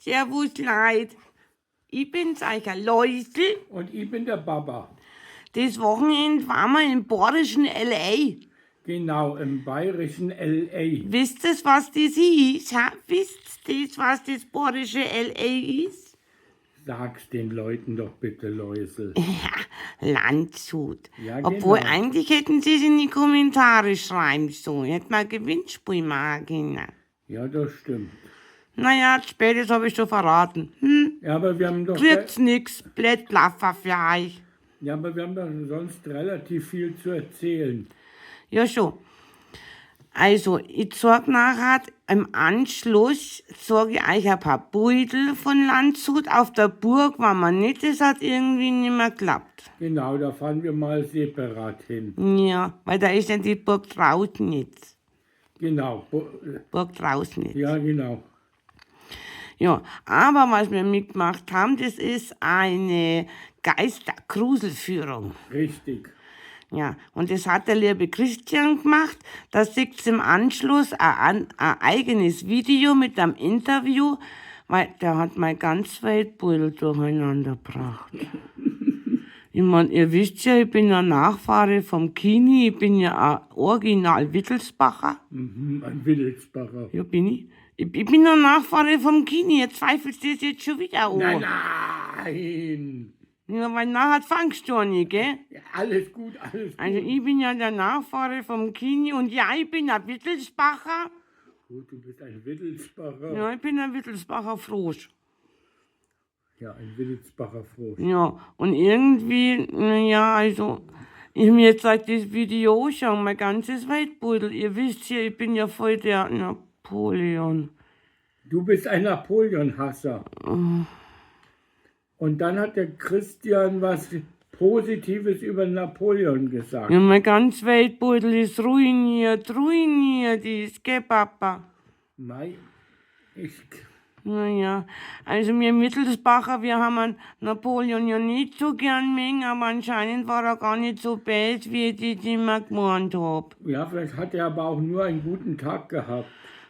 Servus, Leid. Ich bin's, euer Läusl. Und ich bin der Baba. Das Wochenende waren wir im bayerischen L.A. Genau, im bayerischen L.A. Wisst ihr, was das ist? Ha? Wisst ihr, was das bayerische L.A. ist? Sag's den Leuten doch bitte, Läusl. Ja, Landshut. Ja, Obwohl, genau. eigentlich hätten sie es in die Kommentare schreiben sollen. Hätten wir ein Gewinnspiel machen können. Ja, das stimmt. Naja, spätestens habe ich schon verraten. Hm? Ja, aber wir haben doch, Kriegt's nix, blöd Blaffer für euch. ja, aber wir haben doch sonst relativ viel zu erzählen. Ja, schon. Also, ich zeig nachher im Anschluss, zeig ich euch ein paar Beutel von Landshut. Auf der Burg waren wir nicht, das hat irgendwie nicht mehr geklappt. Genau, da fahren wir mal separat hin. Ja, weil da ist ja die Burg draußen nicht. Genau. Burg draußen nicht. Ja, genau. Ja, aber was wir mitgemacht haben, das ist eine Geistergruselführung. Richtig. Ja, und das hat der liebe Christian gemacht. Da sieht's im Anschluss ein eigenes Video mit einem Interview, weil der hat mein ganz Weltbeutel durcheinander gebracht. Ich mein, ihr wisst ja, ich bin ja Nachfahre vom Kini, ich bin ja ein Original Wittelsbacher. Mhm, ein Wittelsbacher. Ja, bin ich. Ich bin ja Nachfahre vom Kini, jetzt zweifelst du das jetzt schon wieder an. Nein, nein. Ja, weil nachher fangst du an, gell? Ja, alles gut, alles gut. Also ich bin ja der Nachfahre vom Kini und ja, ich bin ein Wittelsbacher. Gut, du bist ein Wittelsbacher. Ja, ich bin ein Wittelsbacher Frosch. Ja, ein Wittelsbacher Frosch. Ja, und irgendwie, naja, also, ich mir jetzt seit das Video schon mein ganzes Weltbeutel. Ihr wisst ja, ich bin ja voll der Napoleon. Du bist ein Napoleon-Hasser. Oh. Und dann hat der Christian was Positives über Napoleon gesagt. Ja, mein ganz Weltbeutel ist ruiniert, ruiniert ist, gell, Papa? Mei, ich, Naja, also wir Mittelsbacher, wir haben Napoleon ja nicht so gern mögen, aber anscheinend war er gar nicht so böse, wie ich das immer gemeint hab. ja, vielleicht hat er aber auch nur einen guten Tag gehabt.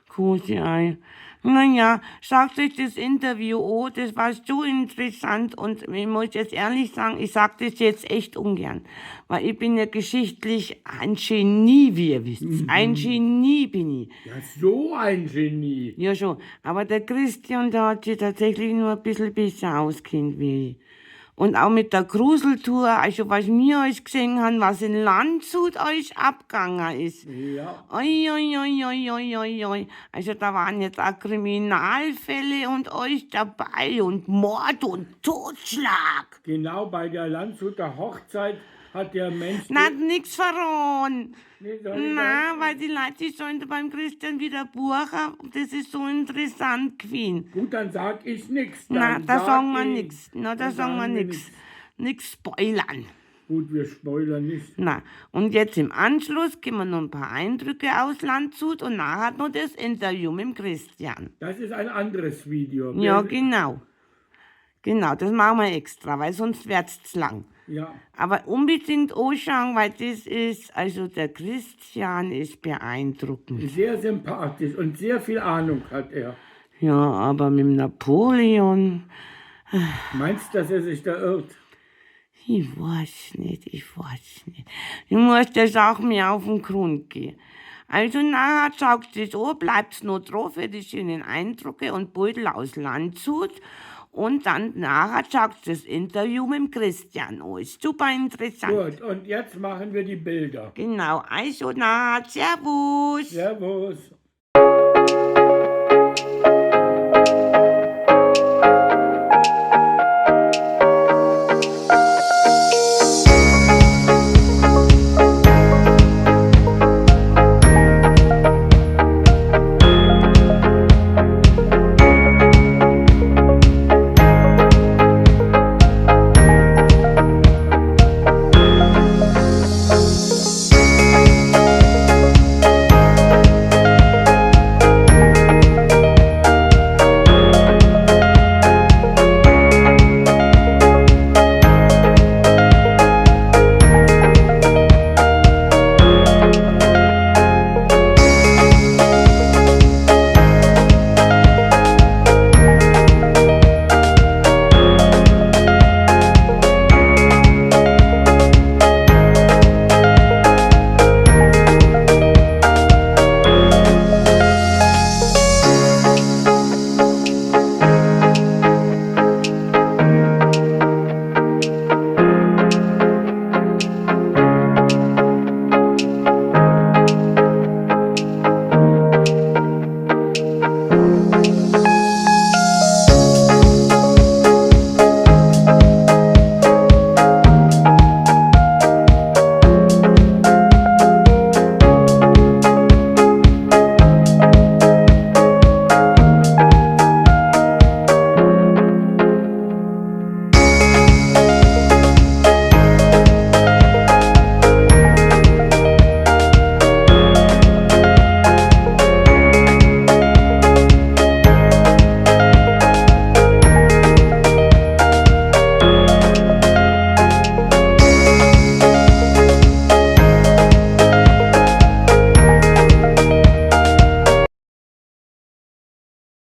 Kusi Ei. Naja, schaut euch das Interview an, das war so interessant und ich muss jetzt ehrlich sagen, ich sag das jetzt echt ungern, weil ich bin ja geschichtlich ein Genie, wie ihr wisst. Ein Genie bin ich. Ja, so ein Genie. Ja schon, aber der Christian, der hat sich tatsächlich nur ein bisschen besser auskennt wie ich. Und auch mit der Gruseltour, also was wir alles gesehen haben, was in Landshut alles abgegangen ist. Ja, Oi, oi, oi, oi, oi, oi, oi. Also da waren jetzt auch Kriminalfälle und alles dabei und Mord und Totschlag. genau bei der Landshuter Hochzeit hat der Mensch... Na, nix verraten. Nee, soll ich Na, weil die Leute, die sollen da beim Christian wieder buchen. Das ist so interessant gewesen. Gut, dann sag ich nix. Na, Dann da sag sagen wir ich- nix. Na, da dann sagen wir nix. nix. Nix spoilern. Gut, wir spoilern nicht. Na, und jetzt im Anschluss kriegen wir noch ein paar Eindrücke aus Landshut und nachher noch das Interview mit dem Christian. Das ist ein anderes Video. Ja, genau. Genau, das machen wir extra, weil sonst wird's zu lang. Ja, Aber unbedingt anschauen, weil das ist, also der Christian ist beeindruckend. sehr sympathisch und sehr viel Ahnung hat er. Ja, aber mit dem Napoleon, Meinst du, dass er sich da irrt? ich weiß nicht, ich weiß nicht. Ich muss der Sache mir auf den Grund gehen. Also nachher schaut das an, bleibt's noch drauf für die schönen Eindrücke und Beutel aus Landshut. Und dann nachher schaut das Interview mit dem Christian an. Ist super interessant. Gut, und jetzt machen wir die Bilder. Genau, also nachher, Servus. Servus.